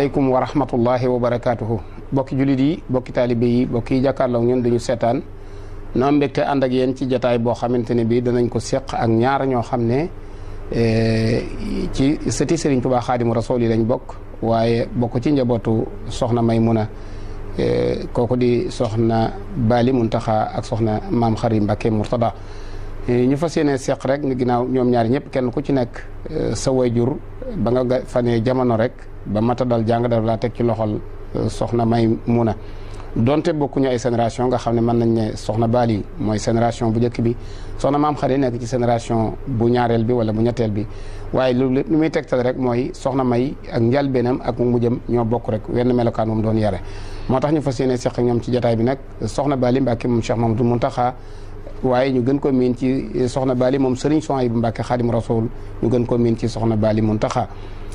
asalaamaaleykum wa rahmatullahi wa barakaatuhu bokki jullit yi bokki taalibe yi bokki jàkkaarloo ñun duñu seetaan noo mbégte ànd ak yéen ci jataay boo xamante ne bii danañ ko seq ak ñaar ñoo xam ne ci sëti Serigne Touba Xaadimu Rasuul yi lañ bokk waaye bokk ci njabootu soxna Maymuna kooku di soxna Bali Muntaxa ak soxna Maam Xari Mbàkke Murtada ñu fas yéene seq rek ni ginnaaw ñoom ñaari ñëpp kenn ku ci nekk sa wayjur ba nga fanee jamono rek ba mata dal jàng dal laa teg ci loxol soxna Maymuna donte bokkuñu ay génération nga xam ne mën nañ ne soxna Bali mooy génération bu njëkk bi soxna Maam Xari nekk ci génération bu ñaareel bi wala bu ñetteel bi waaye lu muy tegtal rek mooy soxna May ak njalbeenam ak mu mujjam ñoo bokk rek wenn melokaan moom doon yare moo tax ñu fas yéene seq ak ñoom ci jotaay bi nag soxna Bali Mbàkke moom Cheikh Mamadou Muntaxa waaye ñu gën ko miin ci soxna Bali moom Serigne Souhaïbou Mbàkke Xaadimu Rasuul ñu gën ko miin ci soxna Bali Muntaxa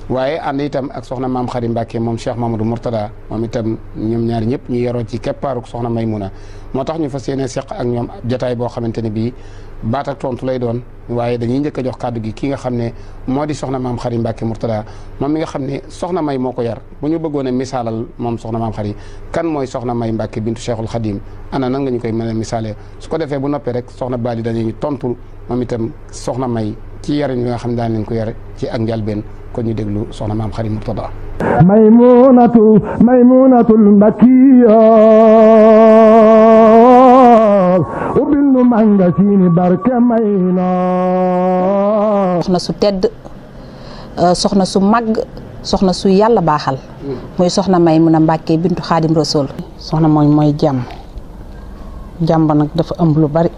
waaye ànd itam ak soxna Maam Xari Mbàkke moom Cheikh Mamadou Mourtada moom itam ñoom ñaar ñëpp ñu yaroo ci keppaaruk soxna Maymuna moo tax ñu fas yéene seq ak ñoom jotaay boo xamante ne bii baat ak tontu lay doon waaye dañuy njëkk a jox kàddu gi ki nga xam ne moo di soxna Maam Xari Mbàkke Mourtada moom mi nga xam ne soxna May moo ko yar bu ñu bëggoon a misaalal moom soxna Maam Xari kan mooy soxna May Mbàkke bintu Cheikhul Xadim ana nan nga ñu koy mën a misaalee su ko defee bu noppee rek soxna Bali dañuy tontu moom itam soxna May ci yarin bi nga xam ne daan leen ko yar ci ak njalbeen kon ñu déglu soxna Maam Xari Murtada maymunatul mbakkiya ubbil nu manga siini barke mayna soxna su tedd soxna su màgg soxna su yàlla baaxal muy soxna Maymuna Mbàkke bintu Xaadim Rasuul soxna mooy jàmm jàmm nag dafa ëmb lu bari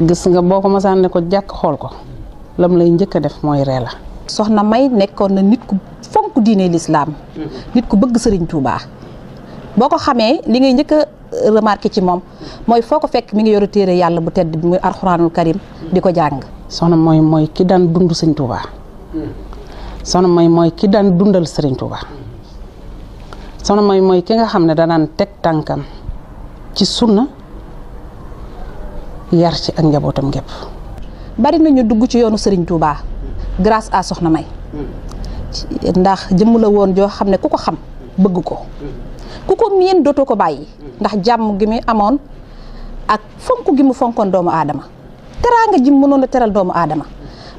gis nga boo ko masaan ne ko jàkk xool ko lam lay njëkk a def mooy ree la soxna May nekkoon na nit ku fonk diine lislaam nit ku bëgg Sëriñ Tuubaa boo ko xamee li ngay njëkk a remarqué ci moom mooy foo ko fekk mi ngi yoru téere yàlla bu tedd bi muy alxuraanul karim di ko jàng soxna mooy ki daan dund Sëriñ Tuubaa soxna mooy ki daan dundal Sëriñ Tuubaa soxna mooy ki nga xam ne danaan teg tànkam ci sunna yar ci ak njabootam gépp bari nañu dugg ci yoonu Sëriñ Tuubaa grâce à soxna May ndax jëmm la woon joo xam ne ku ko xam bëgg ko ku ko miin dootoo ko bàyyi ndax jàmm gi mu amoon ak fonk gi mu fonkoon doomu aadama teraanga ji mu mënoon a teral doomu aadama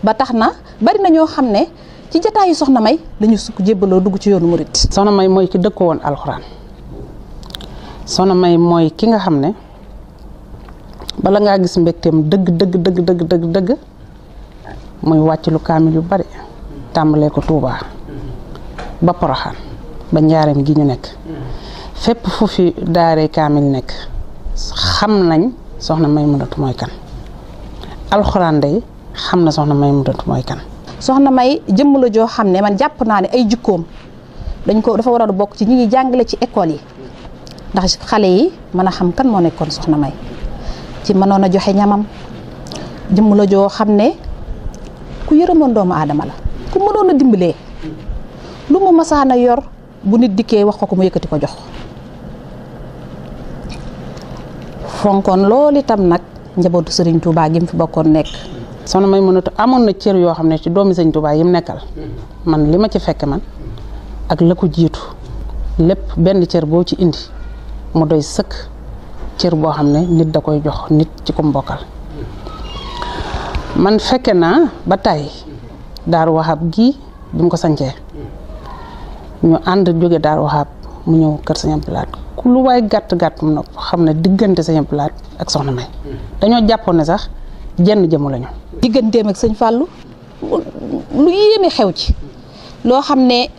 ba tax na bari na ñoo xam ne ci jataayu soxna May dañu sukk jébbaloo dugg ci yoonu murit soxna May mooy ki dëkkoo woon alxuraan soxna May mooy ki nga xam ne bala ngaa gis mbégteem dëgg muy wàcc lu kaamil yu bari tàmbalee ko Touba ba Poroxaan ba Njaareem gi ñu nekk fépp fu fi daaree kaamil nekk xam nañ soxna Maymunatu mooy kan alxuraan day xam na soxna Maymunatu mooy kan. soxna May jëmm la joo xam ne man jàpp naa ne ay jikkoom dafa war a bokk ci ñi ñuy jàngale ci école yi ndax xale yi mën a xam kan moo nekkoon soxna May ci mënoon a joxe ñamam jëmm la joo xam ne ku yërëmoon doomu aadama la ku mënoon a dimbalee lu mu masaan a yor bu nit dikkee wax ko mu yëkkati ko jox fonkoon loolu itam nag njabootu Sëriñ Tuubaa gi mu fi bokkoon nekk. soxna Maymunatu amoon na cër yoo xam ne ci doomi Sëriñ Tuubaa yi mu nekkal man li ma ci fekke man ak la ko jiitu lépp benn cër boo ci indi mu doy sëkk cër boo xam ne nit da koy jox nit ci ko mbokkal. man fekke naa ba tey Daaru Waxaab gii bi mu ko sancee ñu ànd jóge Daaru Waxaab mu ñëw kër Sëñ Abdu Lahat ku lu waay gàtt mu nopp xam ne diggante Sëñ Abdu Lahat ak soxna May dañoo jàppoon ne sax jenn jëmu lañu. digganteem ak sëñ Fàllu lu yéeme xew ci loo xam ne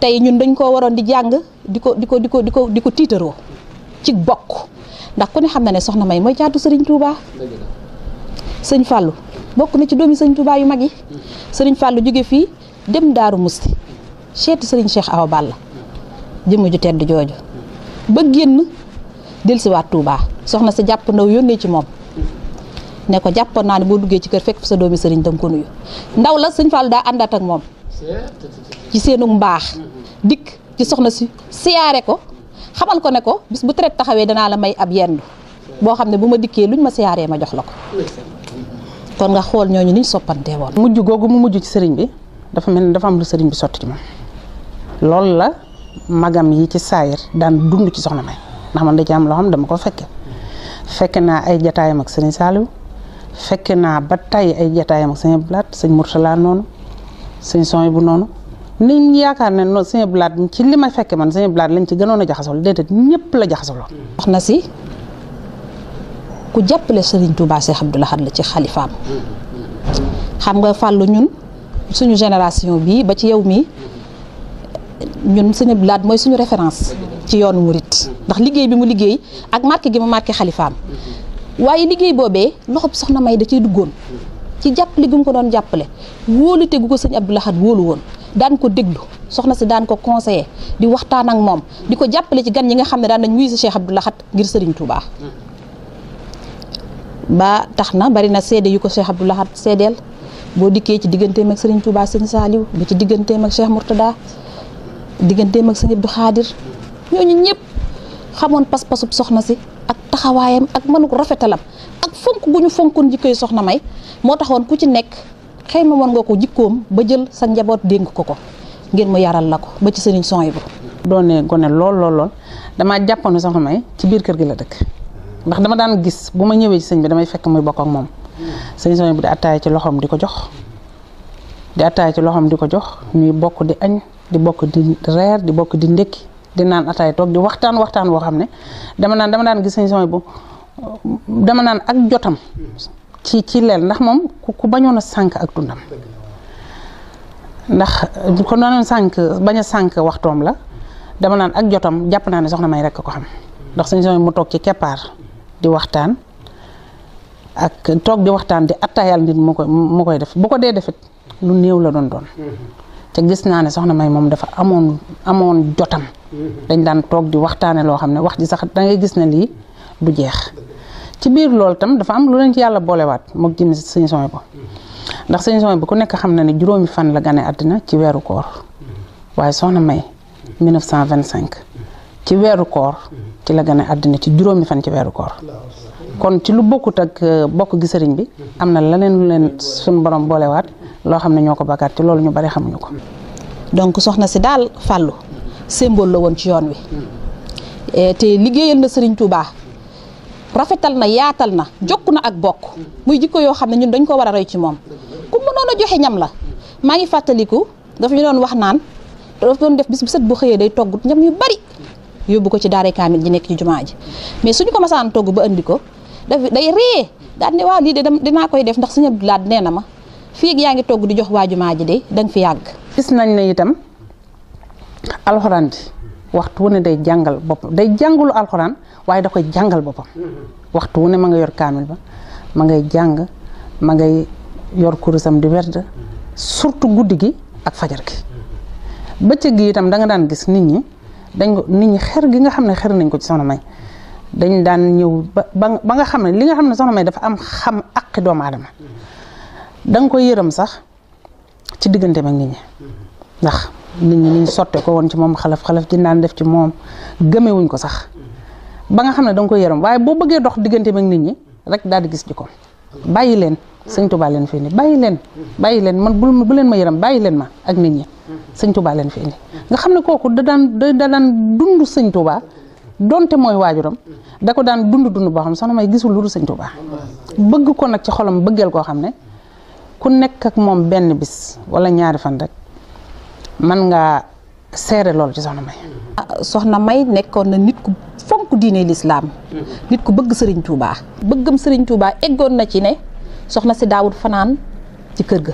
tey ñun dañ koo waroon di jàng di ko tiitaroo ci bokk ndax ku ne xam na ne soxna May mooy caatu Sëriñ Tuubaa sëñ Fàllu bokk na ci doomi Sëriñ Tuubaa yu mag yi Sëriñ Fàllu jóge fii dem Daaru Musti seeti Sëriñ Cheikh Awa Balla jëmm ju tedd jooju ba génn dellusiwaat Tuubaa soxna si jàpp ndaw yónnee ci moom ne ko jàppoon naa ne boo duggee ci kër fekk sa doomi sëriñ danga ko nuyu ndaw la Sëriñ Fàllu daa àndaat ak moom ci seenu mbaax dikk ci soxna si siyaare ko xamal ko ne ko bis bu traite taxawee danaa la may ab yendu boo xam ne bu ma dikkee luñ ma siyaaree ma jox la ko kon nga xool ñooñu niñ soppantee woon. mujj googu mu mujj ci sëriñ bi dafa mel ni dafa am lu sëriñ bi sotti ci moom loolu la magam yi ci saayir daan dund ci soxna May ndax man da ci am loo xam dama ko fekke naa ay jataayam ak sëñ Saliou fekke naa ba tey ay jataayam ak sëñ Blaat sëñ Mourtala noonu sëñ Soy bu noonu nit ñi yaakaar ne noonu sëñ Blaat ci li ma fekke man sëñ Blaat lañ ci gënoon a jaxasoo déedéet ñëpp la jaxasoo. soxna si ku jàppale Serigne Touba Cheikh Abdou Lahad la ci xalifaam xam nga Fallou ñun suñu génération bii ba ci yow mii ñun sëñ Abdou Lahad mooy suñu référence ci yoonu murit ndax liggéey bi mu liggéey ak marqué gi mu marqué xalifaam waaye liggéey boobee loxob soxna May da ciy duggoon ci jàppale gi mu ko doon jàppale wóolute gu ko sëñ Abdou Lahad wóolu woon daan ko déglu soxna si daan ko conseiller di waxtaan ak moom di ko jàppale ci gan ñi nga xam ne daan nañ wuyu si Cheikh Abdou Lahad ngir Serigne Touba ba tax na bari na seede yu ko Cheikh Abdou Lahad seedeel boo dikkee ci digganteem ak Serigne Touba sëñ Saliou ba ci digganteem ak Cheikh Mourtada digganteem ak sëñ Abdou Khadir ñooñu ñëpp xamoon pas-pasub soxna si ak taxawaayam ak mënu ko rafetalam ak fonk gu ñu fonkoon jikkoy soxna May moo taxoon ku ci nekk xëy ma woon nga ko jikkoom ba jël sa njaboot dénk ko ngir mu yaral la ko ba ci Serigne Soy bu doone gone lool damaa jàppoon ne soxna May ci biir kër gi la dëkk ndax dama daan gis bu ma ñëwee ci sëñ bi damay fekk muy bokk ak moom sëñ Soy bu di attaaya ci loxoom di ko jox ñuy bokk di añ di bokk di reer di bokk di ndékki di naan ataay toog di waxtaan woo xam ne dama daan gis sëñ Soy bu dama naan ak jotam ci leel ndax moom ku bañoon a sànk ak dundam ndax ko noonu bañ a sànk waxtoom la dama naan ak jotam jàpp naa ne soxna May rek ko xam ndax sëñ Soy mu toog ci keppaar di waxtaan di attaayal nit mu koy def bu ko dee defit lu néew la doon te gis naa ne soxna May moom dafa amoon jotam dañ daan toog di waxtaane loo xam ne wax ji sax da ngay gis ne lii du jeex ci biir loolu tam dafa am lu leen ci yàlla boolewaat moog jëmmi sëñ Soy bu ndax sëñ Soy bu ku nekk xam na ne juróomi fan la gane àddina ci weeru koor waaye soxna May 1925 ci weeru koor ci la gane àddina ci juróomi fan ci weeru koor kon ci lu bokkut ak bokk gi sëriñ bi am na leneen lu leen suñu borom boolewaat loo xam ne ñoo ko bakaat ci loolu ñu bari xamuñu ko. donc soxna si daal Fallou symbole la woon ci yoon wi te liggéeyal na Serigne Touba rafetal na yaatal na jokk na ak bokk muy jikko yoo xam ne ñun dañ ko war a roy ci moom ku mënoon a joxe ñam la maa ngi fàttaliku dafa ñu doon wax naan dafa doon def bis bu set bu xëyee day togg ñam yu bari yóbbu ko ci daara kaamil ji nekk ci jumaa ji mais suñu ko masaan togg ba andi ko day ree daal ne waaw lii de dinaa koy def ndax Sëñ Abdou Lahad nee na ma fii ak yaa ngi togg di jox waa jumaa ji de danga fi yàgg. gis nañ ne itam alxuraan ji waxtu wu ne day jàngal boppam day jàngalu alxuraan waaye da koy jàngal boppam waxtu wu ne ma nga yor kaamil ba ma ngay jàng ma ngay yor kurusam di werd surtout guddi gi ak fajar gi bëccëg gi itam da nga daan gis nit ñi xer gi nga xam ne xer nañ ko ci soxna May dañ daan ñëw ba nga xam ne li nga xam ne soxna May dafa am xam aqi doomu aadama da nga koy yërëm sax ci diggante ak nit ñi ndax nit ñi niñ sotte ko woon ci moom xalaf ji naan def ci moom gëmewuñ ko sax ba nga xam ne da nga koy yërëm waaye boo bëggee dox diggante ak nit ñi rek daal di gis ji ko bàyyi leen sëñ Touba leen fi indi bàyyi leen man bu leen ma yërëm bàyyi leen ma ak nit ñi sëñ Touba leen fi indi nga xam ne kooku da daan dund sëñ Touba donte mooy waajuram da ko daan dund boo xam soxna May gisul lu dul sëñ Touba bëgg ko nag ci xolam bëggeel koo xam ne ku nekk ak moom benn bis wala ñaari fan rek man ngaa seere loolu ci soxna May. soxna May nekkoon na nit ku fonk diine lislaam nit ku bëgg Serigne Touba bëggam Serigne Touba eggoon na ci ne soxna si daawut fanaan ci kër ga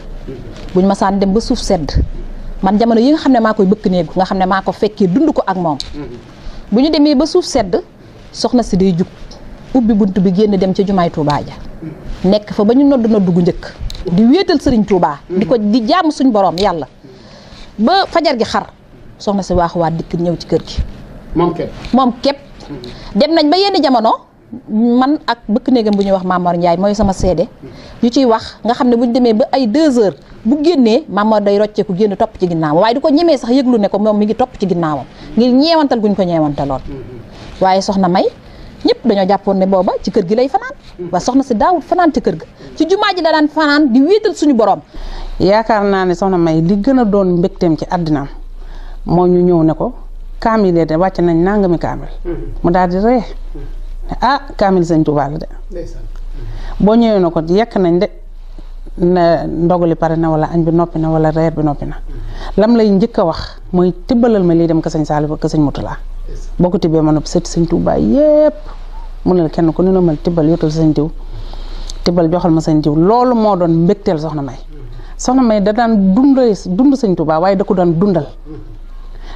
buñ masaan dem ba suuf sedd man jamono yi nga xam ne maa koy bëkk néegu nga xam ne maa ko fekkee dund ko ak moom bu ñu demee ba suuf sedd soxna si day jug ubbi bunt bi génn dem ca jumaay Touba ja nekk fa ba ñu nodd gu njëkk di wéetal Serigne Touba di jaamu suñ borom yàlla ba fajar gi xar soxna si waaxuwaat dikk ñëw ci kër gi moom képp dem nañ ba yenn jamono man ak bëkk néegam bu ñuy wax Mamor Ndiaye mooy sama seede ñu ciy wax nga xam ne bu ñu demee ba ay 2 heures bu génnee Mamor day rocceeku génn topp ci ginnaawam waaye du ko ñemee sax yëglu ne ko moom mi ngi topp ci ginnaawam ngir ñeewantal guñ ko ñeewantaloon waaye soxna May ñëpp dañoo jàppoon ne booba ci kër gi lay fanaan waaye soxna si daawut fanaan ci kër ga ci jumaa ji da daan fanaan di wéetal suñu borom. yaakaar naa ne soxna May li gën a doon mbégteem ci àddinaam moo ñu ñëw ne ko kaamil de wàcc nañ nangami kaamil mu daal di ree ne ah kaamil sëñ Tuubaa la de boo ñëwee na ko yekk nañ de ne ndogali pare na wala añ bi noppi na wala reer bi noppi na lam lay njëkk a wax mooy tibbalal ma lii dem ka sëñ Saaliw ka sëñ Mutulaa boo ko tibbee ma noppi sëti sëñ Tuubaa yépp mu ne la kenn ku ne mal tibbal yotal sëñ diw tibbal joxal ma sëñ diw loolu moo doon mbégteel soxna May da daan dund sëñ Tuubaa waaye da ko daan dundal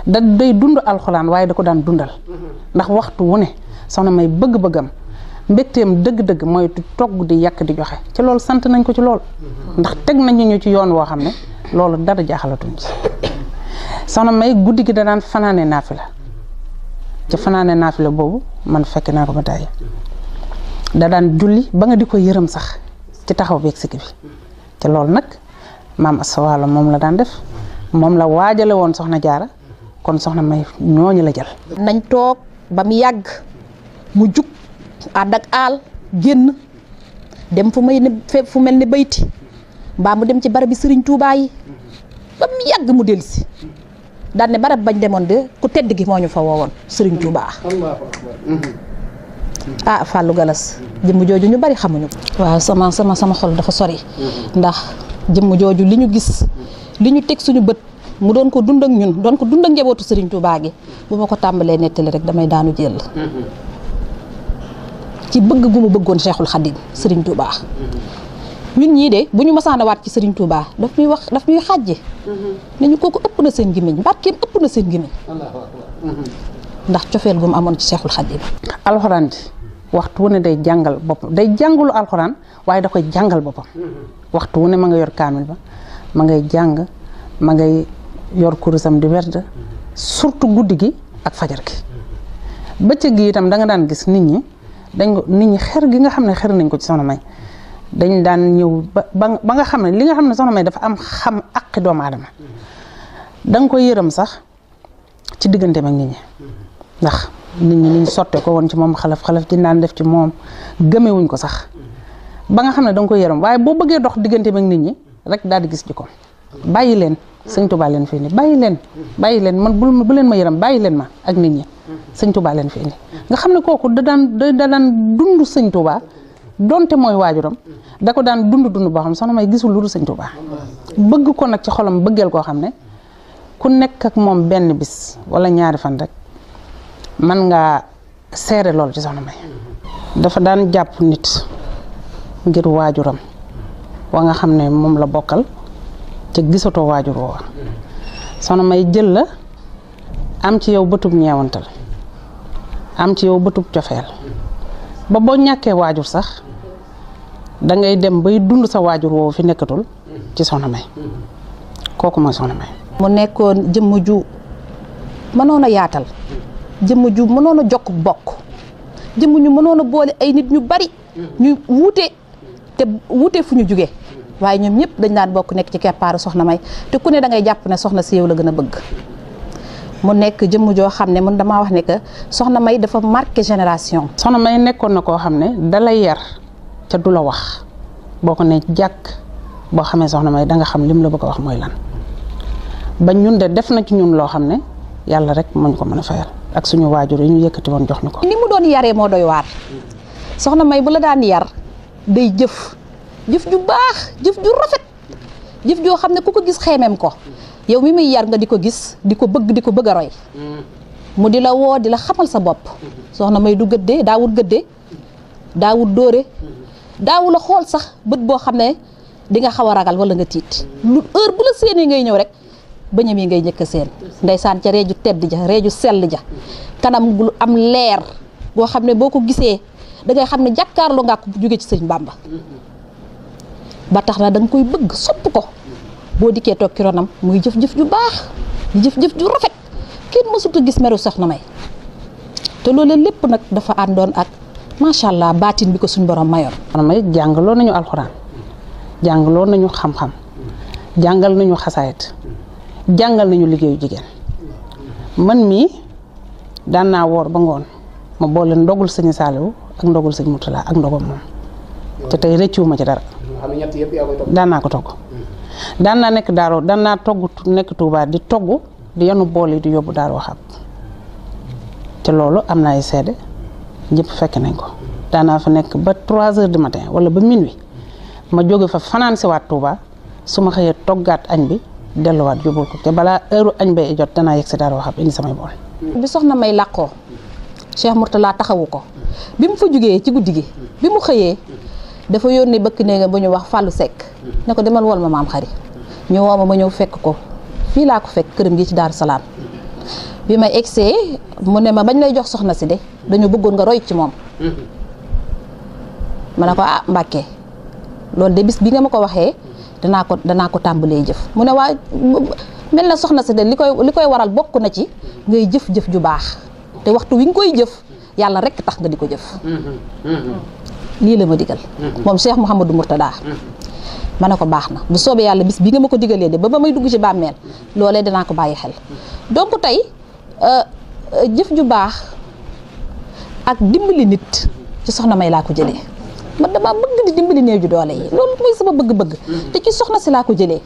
day dund alxuraan waaye da ko daan dundal ndax waxtu wu ne soxna May bëgg-bëggam mbégteem dëgg-dëgg mooy togg di yàq di joxe ci loolu sant nañ ko ci lool ndax teg nañu ñu ci yoon woo xam ne loolu dara jaaxalatuñ ci soxna May guddi gi da daan fanaane naafila ci fanaane naafila boobu man fekk naa ko ba tàyyi da daan julli ba nga di ko yërëm sax ci taxaw beeg sikki bi te loolu nag maam Asta Walo moom la daan def moom la waajale woon soxna Jaara kon soxna May ñooñu la jël. nañ toog ba mu yàgg mu jug ànd ak aal génn dem fu mel ni bayti mbaa mu dem ci barab bi Sëriñ Tuubaa yi ba mu yàgg mu dellusi daan ne barab bañ demoon de ku tedd gi moo ñu fa woowoon Sëriñ Tuubaa. ah Fallou Galas jëmm jooju ñu bari xamuñu ko. waaw sama xol dafa sori ndax jëmm jooju li ñu gis li ñu teg suñu bët mu doon ko dund ak ñun doon ko dund ak njabootu Sëriñ Tuubaa gi bu ma ko tàmbalee nettali rek damay daanu jël ci bëgg gu mu bëggoon Cheikhul Khadim Sëriñ Tuubaa ñun ñii de bu ñu masaan a waat ci Sëriñ Tuubaa daf ñuy xàjje nañu kooku ëpp na seen gémmiñ barkeem ëpp na seen gémmiñ ndax cofeel gu mu amoon ci Cheikhul Khadim. alxuraan ji waxtu wu ne day jàngal boppam day jàngalu alxuraan waaye da koy jàngal boppam waxtu wu ne ma nga yor kaamil ba ma ngay jàng ma ngay yor kurusam di werd surtout guddi gi ak fajar gi bëccëg gi itam da nga daan gis nit ñi xer gi nga xam ne xer nañ ko ci soxna May dañ daan ñëw ba nga xam ne li nga xam ne soxna May dafa am xam aqi doomu aadama da nga koy yërëm sax ci digganteem ak nit ñi ndax nit ñi niñ sotte ko woon ci moom xalaf di daan def ci moom gëmewuñ ko sax ba nga xam ne da nga koy yërëm waaye boo bëggee dox digganteem ak nit ñi rek daal di gis ji ko bàyyi leen sëñ Tuubaa leen fi indi bàyyi leen man bu leen ma yërëm bàyyi leen ma ak nit ñi sëñ Tuubaa leen fi indi nga xam ne kooku da daan dund sëñ Tuubaa donte mooy waajuram da ko daan dund boo xam soxna May gisul lu dul sëñ Tuubaa bëgg ko nag ci xolam bëggeel koo xam ne ku nekk ak moom benn bis wala ñaari fan rek man ngaa seere loolu ci soxna May dafa daan jàpp nit ngir waajuram wa nga xam ne moom la bokkal te gisatoo waajur woowa soxna May jël la am ci yow bëtub ñeewantal am ci yow bëtub cofeel ba boo ñàkkee waajur sax da ngay dem bay dund sa waajur woowu fi nekkatul ci soxna May kooku mooy soxna May. mu nekkoon jëmm ju mënoon a yaatal jëmm ju mënoon a jokk bokk jëmm ñu mënoon a boole ay nit ñu bari ñu wuute fu ñu jugee waaye ñoom ñëpp dañ daan bokk nekk ci keppaaru soxna May te ku ne da ngay jàpp ne soxna si yow la gën a bëgg mu nekk jëmm joo xam ne man damaa wax ne que soxna May dafa marqué génération. soxna May nekkoon na koo xam ne dalay yar ca du la wax boo ko ne jàkk boo xamee soxna May da nga xam lim la bëgg a wax mooy lan ba ñun de def na ci ñun loo xam ne yàlla rek moo ñu ko mën a fayal ak suñu waajur yi ñu yëkkati woon jox ñu ko. ni mu doon yaree moo doy waar soxna May bu la daan yar day jëf ju baax jëf ju rafet jëf joo xam ne ku ko gis xeemeem ko yow mi muy yar nga di ko gis di ko bëgg a roy mu di la woo di la xamal sa bopp soxna May du gëddee daawul dóore daawu la xool sax bët boo xam ne di nga xaw a ragal wala nga tiit lu heure bu la séenee ngay ñëw rek bëñam yi ngay njëkk a seen ndeysaan ca reeju tedd ja reeju sell ja kanam gu am leer boo xam ne boo ko gisee da ngay xam ne jàkkaarloo nga ko jóge ci sëñ Bàmba ba tax na da nga koy bëgg sopp ko boo dikkee toog ci ronam muy jëf-jëf ju baax jëf-jëf ju rafet kenn mësut a gis meru soxna May te loolu lépp nag dafa àndoon ak macha allah baatin bi ko suñ borom mayoon. soxna May jàngaloo nañu alxuraan jàngaloo nañu xam-xam jàngal nañu xasaayit jàngal nañu liggéeyu jigéen man mii daan naa woor ba ngoon ma boole ndogul sëñ Saaliw ak ndogul sëñ Mutulaa ak ndogam moom te tey rëccuwuma ci dara. daan naa ko togg daan naa nekk Daaru daan naa togg nekk Tuubaa di togg di yanu bool yi di yóbbu Daaru Waxab te loolu am na ay seede ñëpp fekk nañ ko. daanaa fa nekk ba 3 heures du matin wala ba minuit ma jóge fa fanaan si waat Touba su ma xëyee toggaat añ bi delluwaat yóbbul ko te balaa heure añ bay jot danaa yegg si Daaru Waxab indi samay bool. bi soxna May làqoo Cheikh Mourtala taxawu ko bi mu fa jógee ci guddi gi bi mu xëyee dafa yónnee bëkk néega bu ñu wax Fallou Seck ne ko demal wol ma maam xari ñu woo ma ñëw fekk ko fii laa ko fekk këram gi ci Daaru Salaam bi ma egsee mu ne ma bañ lay jox soxna si de dañu bëggoon nga roy ci moom ma ne ko ah Mbàkke loolu de bis bi nga ma ko waxee danaa ko tàmbalee jëf mu ne waa mel na soxna si de li koy waral bokk na ci ngay jëf-jëf ju baax te waxtu wi nga koy jëf yàlla rekk tax nga di ko jëf lii la ma digal moom Cheikh Mouhamadou Mourtada ma ne ko baax na bu soobee yàlla bis bi nga ma ko digalee de ba may dugg ci bàmmeel loolee danaa ko bàyyi xel donc tey jëf ju baax ak dimbali nit ci soxna May laa ko jëlee man dama bëgg di dimbali néew ju doole yi loolu mooy sama bëgg-bëgg te ci soxna si laa ko jëlee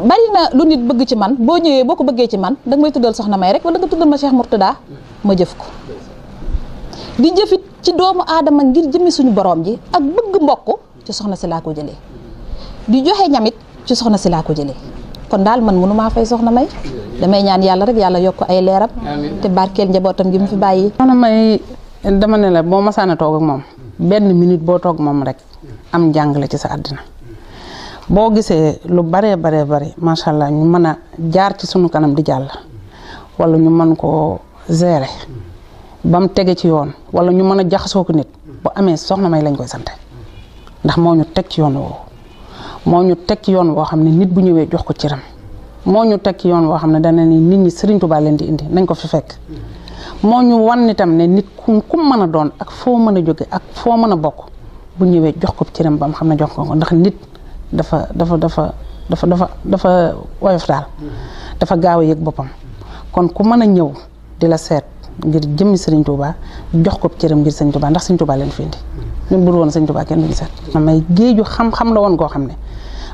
bari na lu nit bëgg ci man boo ñëwee boo ko bëggee ci man danga may tuddal soxna May rek wala nga tuddal ma Cheikh Mourtada ma jëf ko di jëfit ci doomu aadama ngir jëmmi suñu borom ji ak bëgg mbokk ci soxna si laa ko jëlee di joxe ñamit ci soxna si laa ko jëlee kon daal man mënu maa fay soxna May damay ñaan yàlla rek yàlla yokk ay leeram te barkeel njabootam gi mu fi bàyyi. soxna May dama ne la boo masaana toog ak moom benn minute boo toog moom rek am njàngale ci sa àddina boo gisee lu baree bari macha allah ñu mën a jaar ci sunu kanam di jàll wala ñu mën koo gérer ba mu tege ci yoon wala ñu mën a jaxasoo ko nit bu amee soxna May lañ koy sante ndax moo ñu teg ci yoon woowu moo ñu teg ci yoon woo xam ne nit bu ñëwee jox ko cëram moo ñu teg ci yoon woo xam ne dana ni nit ñi Serigne Touba leen di indi nañ ko fi fekk moo ñu wan itam ne nit ku mën a doon ak foo mën a jóge ak foo mën a bokk bu ñëwee jox ko cëram ba mu xam ne jox ko ndax nit dafa woyof daal dafa gaaw a yëg boppam kon ku mën a ñëw di la seet ngir jëmmi Serigne Touba jox ko cëram ngir Serigne Touba ndax Serigne Touba leen fi indi ñun bu dul woon Serigne Touba kenn duñu seet. May géeju xam-xam la woon koo xam ne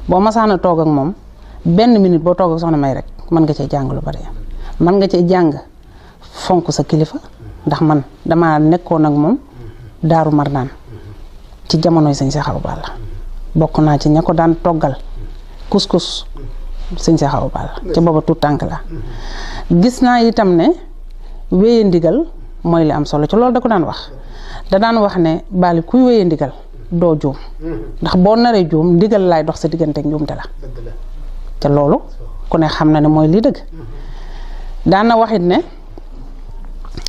boo masaana toog ak moom benn minute boo toog ak soxna May rek mën nga cee jàng lu bari mën nga cee jàng fonk sa kilifa ndax man damaa nekkoon ak moom Daaru Marnaan ci jamonoy sëñ Cheikh Awa Balla bokk naa ci ña ko daan toggal couscous sëñ Cheikh Awa Balla ci booba tuut tànk la gis naa itam ne wéye ndigal mooy li am solo ci loolu da ko daan wax da daan wax ne Bali kuy wéye ndigal doo juum ndax boo naree juum ndigal laay dox sa diggante ak njuumte la te loolu ku ne xam na ne mooy lii dëgg daan na waxit ne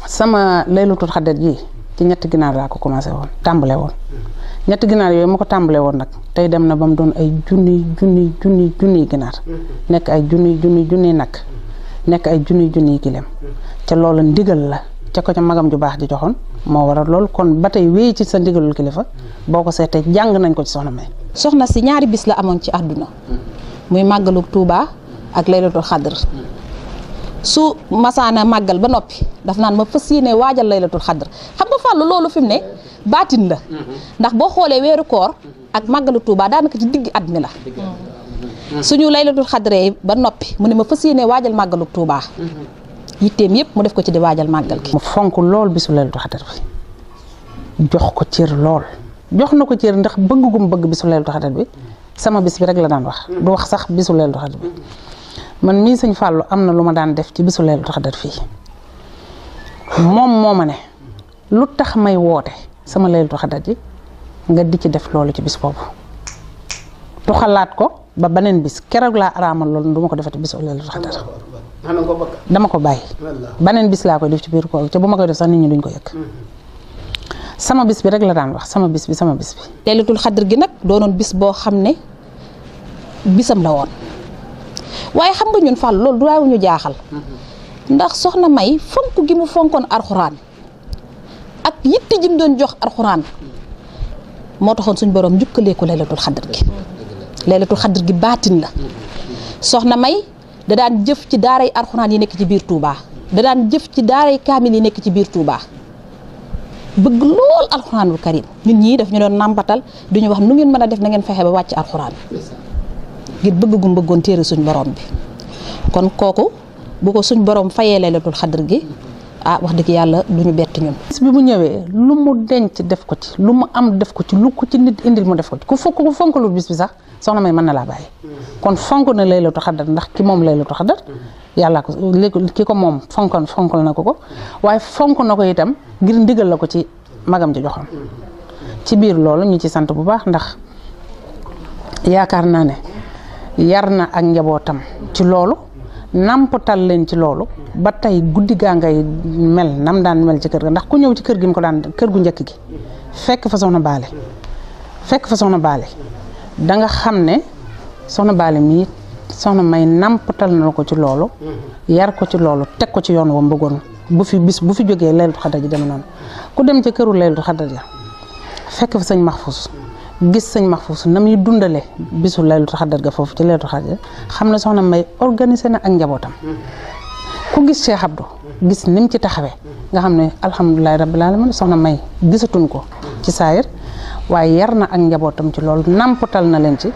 sama laylatul xadar ji ci ñetti ginaar laa ko commencé woon tàmbale woon ñetti ginaar yooyu ma ko tàmbale woon nag tey dem na ba mu doon ay junniy ginaar nekk ay junniy nag nekk ay junniy gileem ca loolu ndigal la ca ko ca magam ju baax ji joxoon moo waral loolu kon ba tey wéy ci sa ndigalul kilifa boo ko seetee jàng nañ ko ci soxna May. soxna si ñaari bis la amoon ci àdduna muy màggalu Touba ak laylatul xadr su masaana màggal ba noppi daf naan ma fas yéene waajal laylatul xadr xam nga fàllu loolu fi mu ne baatin la ndax boo xoolee weeru koor ak màggalu Touba daanaka ci digg at mi la suñu laylatul xadre ba noppi mu ne ma fas yéene waajal màggalu Touba yitteem yëpp mu def ko ci di waajal màggal gi. mu fonk lool bisu laylatul xadr bi jox ko cër lool jox na ko cër ndax bëgg gum bëgg bisu laylatul xadr bi sama bis bi rek la daan wax du wax sax bisu laylatul xadr bi man mii sëñ Fallou am na lu ma daan def ci bisu laylatul xadr fii moom moo ma ne lu tax may woote sama laylatul xadr ji nga di ci def loolu ci bis boobu tuxalaat ko ba beneen bis keroog laa araamal loolu du ma ko defati bisu laylatul xadr dama ko bàyyi beneen bis laa koy def ci biir koor te bu ma koy def sax nit ñi duñ ko yëg sama bis bi rek la daan wax sama bis bi. laylatul xadr gi nag doonoon bis boo xam ne bisam la woon waaye xam nga ñun Fall loolu du waaw ñu jaaxal ndax soxna May fonk gi mu fonkoon alxuraan ak yitte ji mu doon jox alxuraan moo taxoon suñ borom njukkalee ko laylatul xadr gi. laylatul xadr gi baatin la soxna May da daan jëf ci daaray alxuraan yi nekk ci biir Touba da daan jëf ci daaray kaamil yi nekk ci biir Touba bëgg lool alxuraanul karim ñun ñii daf ñu doon nàmpatal duñu wax nu ngeen mën a def na ngeen fexe ba wàcc alxuraan ngir bëgg gum bëggoon téere suñ borom bi kon kooku bu ko suñ borom fayee laylatul xadr gi wax dëgg yàlla du ñu bett ñun. bis bi mu ñëwee lu mu denc def ko ci lu mu am def ko ci lu ko ci nit indil mu def ko ci ku fonkalul bis bi sax soxna May mën na laa bàyyi. kon fonk na laylatul xadr ndax ki moom laylatul xadr yàlla ko ki ko moom fonkal na ko waaye fonk na ko itam ngir ndigal la ko ci magam ji joxoon. ci biir loolu ñu ci sant bu baax ndax yaakaar naa ne yar na ak njabootam ci loolu nampatal leen ci loolu ba tey guddi gaa ngay mel nam daan mel ci kër ga ndax ku ñëw ci kër gi mu ko daan kër gu njëkk gi fekk fa soxna Baale da nga xam ne soxna Baale mii soxna May nampatal na ko ci loolu yar ko ci loolu teg ko ci yoon wa bëggoon bu fi jógee laylatul xadar ji deme noonu ku dem ca këru laylatul xadar ja fekk fa sëñ Mahfous gis sëñ Mahfous na muy dundale bisu laylatul xadar ga foofu ci laylatul xadar xam ne soxna May organisé na ak njabootam ku gis Cheikh Abdou gis ni mu ci taxawee nga xam ne alhamdulilahi rabbil alamin soxna May gisatuñ ko ci saayir waaye yar na ak njabootam ci loolu nampatal na leen ci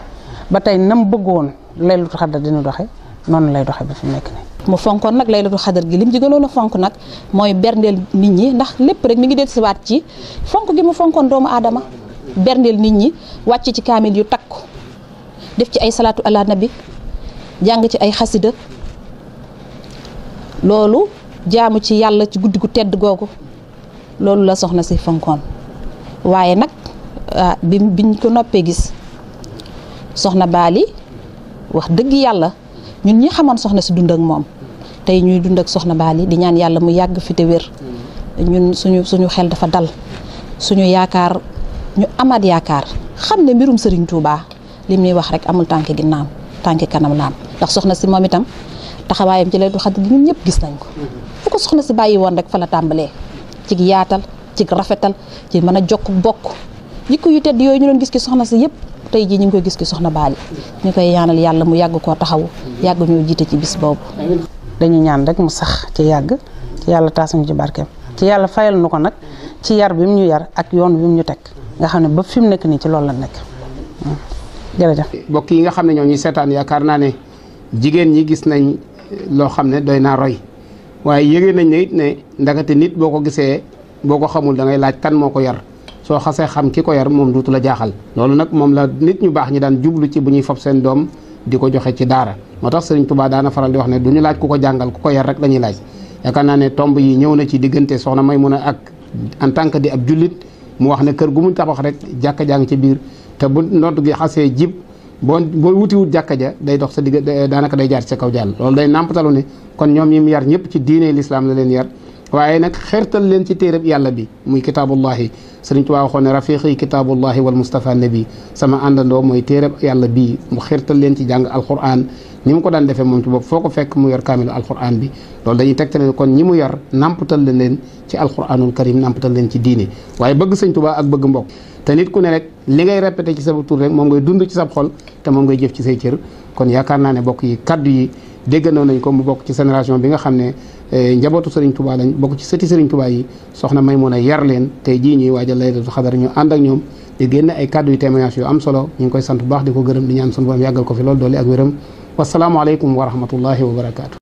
ba tey nam bëggoon laylatul xadar dina doxe noonu lay doxe ba fi mu nekk nii. mu fonkoon nag laylatul xadar gi lim ci gënoon a fonk nag mooy berndeel nit ñi ndax lépp rek mi ngi dellusiwaat ci fonk gi mu fonkoon doomu aadama berndeel nit ñi wàcc ci kaamil yu takku def ci ay salaatu ala nabi jàng ci ay xasida loolu jaamu ci yàlla ci guddi gu tedd googu loolu la soxna si fonkoon waaye nag biñ ko noppee gis soxna Baali wax dëgg yàlla ñun ñi xamoon soxna si dund ak moom tey ñuy dund ak soxna Baali di ñaan yàlla mu yàgg fi te wér ñun suñu xel dafa dal suñu yaakaar ñu amaat yaakaar xam ne mbirum Serigne Touba li muy wax rek amul tànki ginnaaw tànki kanam laam ndax soxna si moom itam taxawaayam ci laylatul xadr gi ñun ñëpp gis nañ ko fu ko soxna si bàyyi woon rek fa la tàmbalee ci yaatal ci rafetal ci mën a jokk bokk jikko yu tedd yooyu ñu doon gis ki soxna si yëpp tey jii ñu ngi koy gis ki soxna Baali ñu koy ñaanal yàlla mu yàgg koo taxawu yàgg ñoo jiite ci bis boobu. dañuy ñaan rek mu sax ci yàgg ci yàlla taasuñu ci barkeem ci yàlla fayal nu ko nag ci yar bi mu ñu yar ak yoon bi mu ñu teg nga xam ne ba fi mu nekk nii ci loolu la nekk jërëjëf. mbokk yi nga xam ne ñoo ñuy seetaan yaakaar naa ne jigéen ñi gis nañ loo xam ne doy naa roy waaye yëgee nañ ne it ne ndagate nit boo ko gisee boo ko xamul da ngay laaj kan moo ko yar soo xasee xam ki ko yar moom duutu la jaaxal. loolu nag moom la nit ñu baax ñi daan jublu ci bu ñuy fob seen doom di ko joxe ci daara moo tax Serigne Touba daana faral di wax ne du ñu laaj ku ko jàngal ku ko yar rek la ñuy laaj yaakaar naa ne tomb yi ñëw na ci diggante soxna Maymuna ak en tant que di ab jullit mu wax ne kër gu mu tabax rek jàkka jàng ci biir te bu nodd gi xasee jib boo wutiwut jàkka ja day dox sa digg daanaka day jaar ci sa kaw jàll loolu day nàmpatalu ne kon ñoom ñi mu yar ñëpp ci diine l'islam la leen yar waaye nag xertal leen ci téereb yàlla bi muy kitaabullahi Sëriñ Tuubaa waxoon ne rafiqi kitaabullahi wal Mustafa nabi sama àndandoo mooy téereb yàlla bii mu xertal leen ci jàng alquran ni mu ko daan defee moom ci bopp foo ko fekk mu yor kaamilu alquran bi loolu dañuy tegtale kon ñi mu yar nampatal leen ci alquranul karim nampatal leen ci diine waaye bëgg Sëriñ Tuubaa ak bëgg mbokk te nit ku ne rek li ngay répété ci sa tur rek moom ngay dund ci sa xol te moom ngay jëf ci say cër kon yaakaar naa ne bokk yi kaddu yi déggandoo nañ ko mu bokk ci génération bi nga xam ne njabootu Serigne Touba lañ bokk ci sëti Serigne Touba yi soxna Maymuna yar leen tey jii ñuy waajal laylatul xadar ñu ànd ak ñoom di génn ay kaddu yu témoignage yu am solo ñu ngi koy sant bu baax di ko gërëm di ñaan sunu borom yàggal ko fi loolu doole ak wéram wasalaamualeykum wa rahmatullahi wa barakaatu.